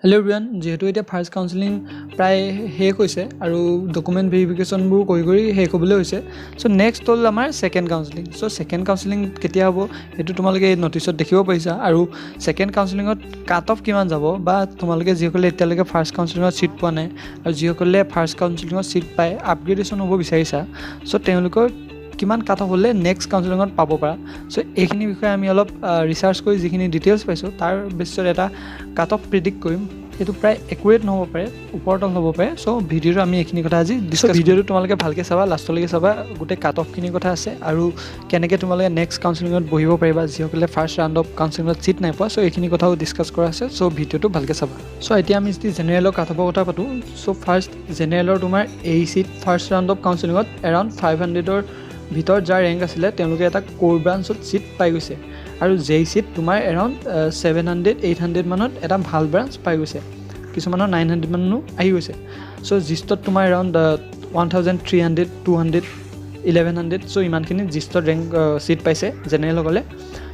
Hello' everyone, যিহেতু এতিয়া first counselling প্ৰায় শেষ হৈছে আৰু ডকুমেণ্ট ভেৰিফিকেশ্যনবোৰ কৰি কৰি শেষ হ'বলৈ হৈছে। চ' নেক্সট হ'ল আমাৰ ছেকেণ্ড কাউন্সিলিং। চ' ছেকেণ্ড কাউন্সিলিং কেতিয়া হ'ব, সেইটো তোমালোকে এই নটিচত দেখিব পাৰিছা। আৰু ছেকেণ্ড কাউন্সিলিঙত কাট অফ কিমান যাব বা তোমালোকে যিসকলে এতিয়ালৈকে ফাৰ্ষ্ট কাউন্সিলিঙত ছিট পোৱা নাই আৰু যিসকলে ফাৰ্ষ্ট কাউন্সিলিঙত ছিট পাই আপগ্ৰেডেশ্যন হ'ব বিচাৰিছা, চ' তেওঁলোকৰ কিমান কাট অফ হ'লে নেক্সট কাউন্সিলিঙত পাব পাৰা, চ' এইখিনি বিষয়ে আমি অলপ ৰিচাৰ্চ কৰি যিখিনি ডিটেইলছ পাইছোঁ, তাৰ বেছিছত এটা কাট অফ প্ৰিডিক্ট কৰিম। সেইটো প্ৰায় একুৰেট নহ'ব পাৰে, ওপৰ তল হ'ব পাৰে। চ' ভিডিঅ'টো আমি এইখিনি কথা আজি ডিছকাছ। ভিডিঅ'টো তোমালোকে ভালকৈ চাবা, লাষ্টলৈকে চাবা। গোটেই কাট অফখিনিৰ কথা আছে আৰু কেনেকৈ তোমালোকে নেক্সট কাউন্সিলিঙত বহিব পাৰিবা, যিসকলে ফাৰ্ষ্ট ৰাউণ্ড অফ কাউন্সিলিঙত ছিট নাই পোৱা। চ' এইখিনি কথাও ডিছকাছ কৰা আছে। চ' ভিডিঅ'টো ভালকৈ চাবা। চ' এতিয়া আমি যদি জেনেৰেলৰ কাট অফৰ কথা পাতোঁ, চ' ফাৰ্ষ্ট জেনেৰেলৰ তোমাৰ এইচিত ফাৰ্ষ্ট ৰাউণ্ড অফ কাউন্সিলিঙত এৰাউণ্ড 500ৰ ভিতৰত যাৰ ৰেংক আছিলে, তেওঁলোকে এটা ক'ৰ ব্ৰাঞ্চত ছিট পাই গৈছে আৰু জেইচিত তোমাৰ এৰাউণ্ড 700, 800 মানত এটা ভাল ব্ৰাঞ্চ পাই গৈছে। কিছুমানৰ 900 মানো আহি গৈছে। চ' জিষ্টত তোমাৰ এৰাউণ্ড 1300, 200, 1100, চ' ইমানখিনি জিষ্টত ৰেংক ছিট পাইছে জেনেৰেলসকলে।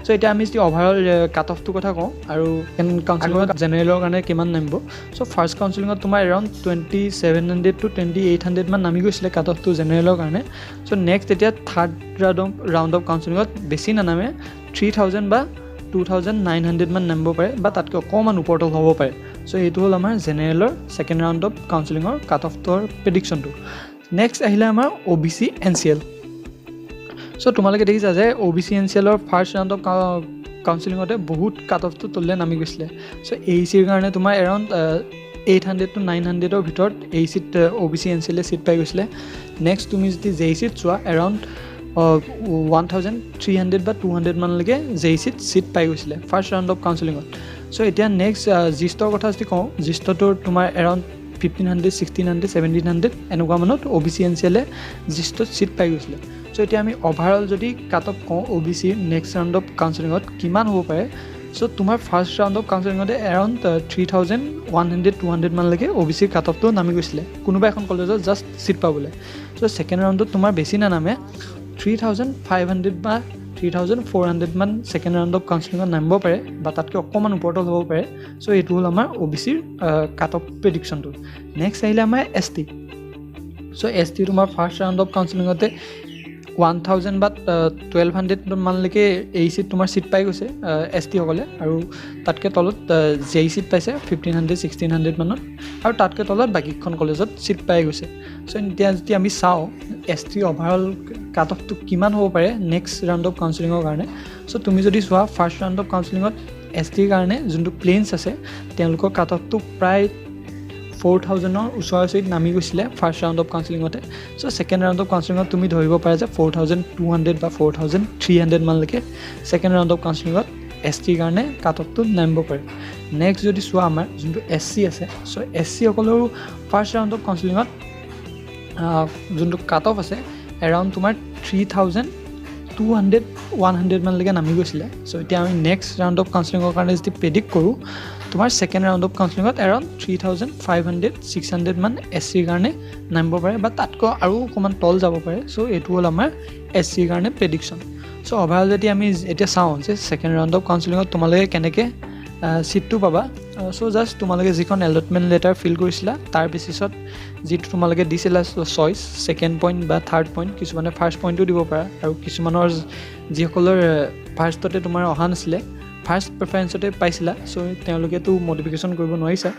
চ' এতিয়া আমি যদি অভাৰঅল কাট অফটোৰ কথা কওঁ আৰু কাউন্সিলিঙত জেনেৰেলৰ কাৰণে কিমান নামিব, চ' ফাৰ্ষ্ট কাউন্সিলিঙত তোমাৰ এৰাউণ্ড 2700 টু 2800 মান নামি গৈছিলে কাট অফটো জেনেৰেলৰ কাৰণে। চ' নেক্সট এতিয়া থাৰ্ড ৰাউণ্ড অফ কাউন্সিলিঙত বেছি নানামে, 3000 বা 2900 মান নামিব পাৰে বা তাতকৈ অকণমান ওপৰ তল হ'ব পাৰে। চ' এইটো হ'ল আমাৰ জেনেৰেলৰ ছেকেণ্ড ৰাউণ্ড অফ কাউন্সিলিঙৰ কাট অফটোৰ প্ৰেডিকশ্যনটো। নেক্সট আহিলে আমাৰ O' B C, N C L. So' তোমালোকে দেখিছা যে O' B C, N C এলৰ ফাৰ্ষ্ট ৰাউণ্ড অফ কাউন্সিলিঙতে বহুত কাট অফটো তললৈ নামি গৈছিলে। চ' এইচিৰ কাৰণে তোমাৰ এৰাউণ্ড 800 টু 900ৰ ভিতৰত এইচিত অ' বি চি, এন চি এলে ছিট পাই গৈছিলে। নেক্সট তুমি যদি জেইচিত চোৱা, এৰাউণ্ড 1300 বা 200 মানলৈকে জেইচিত ছিট পাই গৈছিলে ফাৰ্ষ্ট ৰাউণ্ড অফ কাউন্সিলিঙত। চ' এতিয়া নেক্সট জিষ্টৰ কথা যদি কওঁ, জিষ্টটোৰ তোমাৰ এৰাউণ্ড 1500, 1600, 1700 এনেকুৱা মানত অ' বি চি, এন চি এলে জিষ্টত ছিট পাই গৈছিলে। চ' এতিয়া আমি অভাৰঅল যদি কাট অফ কওঁ, অ' বি চিৰ নেক্সট ৰাউণ্ড অফ কাউন্সিলিঙত কিমান হ'ব পাৰে? চ' তোমাৰ ফাৰ্ষ্ট ৰাউণ্ড অফ কাউন্সিলিঙতে এৰাউণ্ড 3100, 200 মানলৈকে অ' বি চিৰ কাট অফটো নামি গৈছিলে কোনোবা এখন কলেজত জাষ্ট ছিট পাবলৈ। চ' ছেকেণ্ড ৰাউণ্ডত তোমাৰ বেছি নানামে, 3500 বা 3400 মান ছেকেণ্ড ৰাউণ্ড অফ কাউন্সিলিঙত নামিব পাৰে বা তাতকৈ অকণমান ওপৰ তল হ'ব পাৰে। চ' এইটো হ'ল আমাৰ অ' বি চিৰ কাট অফ প্ৰেডিকশ্যনটো। নেক্সট আহিলে আমাৰ এছ টি। চ' এছ টি তোমাৰ ফাৰ্ষ্ট ৰাউণ্ড অফ কাউন্সিলিঙতে 1000 বা 1200 মানলৈকে এইচিত তোমাৰ ছিট পাই গৈছে এছ টিসকলে আৰু তাতকৈ তলত জে চিত পাইছে 1500, 1600 মানত আৰু তাতকৈ তলত বাকীকেইখন কলেজত ছিট পাই গৈছে। চ' এতিয়া যদি আমি চাওঁ এছ টি অভাৰঅল কাট অফটো কিমান হ'ব পাৰে নেক্সট ৰাউণ্ড অফ কাউন্সিলিঙৰ কাৰণে, চ' তুমি যদি চোৱা, ফাৰ্ষ্ট ৰাউণ্ড অফ কাউন্সিলিঙত এছ টিৰ কাৰণে যোনটো প্লেইনছ আছে, তেওঁলোকৰ কাট অফটো প্ৰায় 4000ৰ ওচৰা ওচৰিত নামি গৈছিলে ফাৰ্ষ্ট ৰাউণ্ড অফ কাউন্সিলিঙতে। চ' ছেকেণ্ড ৰাউণ্ড অফ কাউন্সিলিঙত তুমি ধৰিব পাৰা যে 4200 বা 4300 মানলৈকে ছেকেণ্ড ৰাউণ্ড অফ কাউন্সিলিঙত এছ টিৰ কাৰণে কাট অফটো নামিব পাৰে। নেক্সট যদি চোৱা, আমাৰ যোনটো এছ চি আছে, চ' এছ চিসকলৰো ফাৰ্ষ্ট ৰাউণ্ড অফ কাউন্সিলিঙত যোনটো কাট অফ আছে, এৰাউণ্ড তোমাৰ 3200, 100 মানলৈকে নামি গৈছিলে। চ' এতিয়া আমি নেক্সট ৰাউণ্ড অফ কাউন্সিলিঙৰ কাৰণে যদি প্ৰেডিক্ট কৰোঁ, তোমাৰ ছেকেণ্ড ৰাউণ্ড অফ কাউন্সিলিঙত এৰাউণ্ড 3500, 600 মান এছ চিৰ কাৰণে নামিব পাৰে বা তাতকৈ আৰু অকণমান তল যাব পাৰে। চ' এইটো হ'ল আমাৰ এছ চিৰ কাৰণে প্ৰেডিকশ্যন। চ' অভাৰঅল যদি আমি এতিয়া চাওঁ যে ছেকেণ্ড ৰাউণ্ড অফ কাউন্সিলিঙত তোমালোকে কেনেকৈ ছিটটো পাবা, চ' জাষ্ট তোমালোকে যিখন এলটমেণ্ট লেটাৰ ফিল কৰিছিলা, তাৰ বেচিছত যিটো তোমালোকে দিছিলা চইচ, ছেকেণ্ড পইণ্ট বা থাৰ্ড পইণ্ট, কিছুমানে ফাৰ্ষ্ট পইণ্টো দিব পাৰা আৰু কিছুমানৰ যিসকলৰ ফাৰ্ষ্টতে তোমাৰ অহা নাছিলে, ফাৰ্ষ্ট প্ৰিফাৰেঞ্চতে পাইছিলা, চ' তেওঁলোকেতো মডিফিকেশ্যন কৰিব নোৱাৰিছা।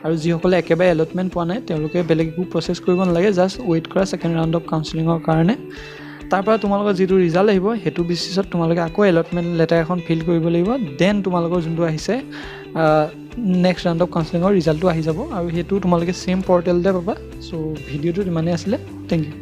আৰু যিসকলে একেবাৰে এলটমেণ্ট পোৱা নাই, তেওঁলোকে বেলেগ একো প্ৰচেছ কৰিব নালাগে, জাষ্ট ৱেইট কৰা ছেকেণ্ড ৰাউণ্ড অফ কাউন্সিলিঙৰ কাৰণে। তাৰপৰা তোমালোকৰ যিটো ৰিজাল্ট আহিব, সেইটো বেচিছত তোমালোকে আকৌ এলটমেণ্ট লেটাৰ এখন ফিল কৰিব লাগিব। Then তোমালোকৰ যোনটো আহিছে, নেক্সট ৰাউণ্ড অফ কাউন্সিলিঙৰ ৰিজাল্টটো আহি যাব আৰু সেইটো তোমালোকে ছেইম পৰ্টেলতে পাবা। চ' ভিডিঅ'টোত ইমানেই আছিলে। Thank U.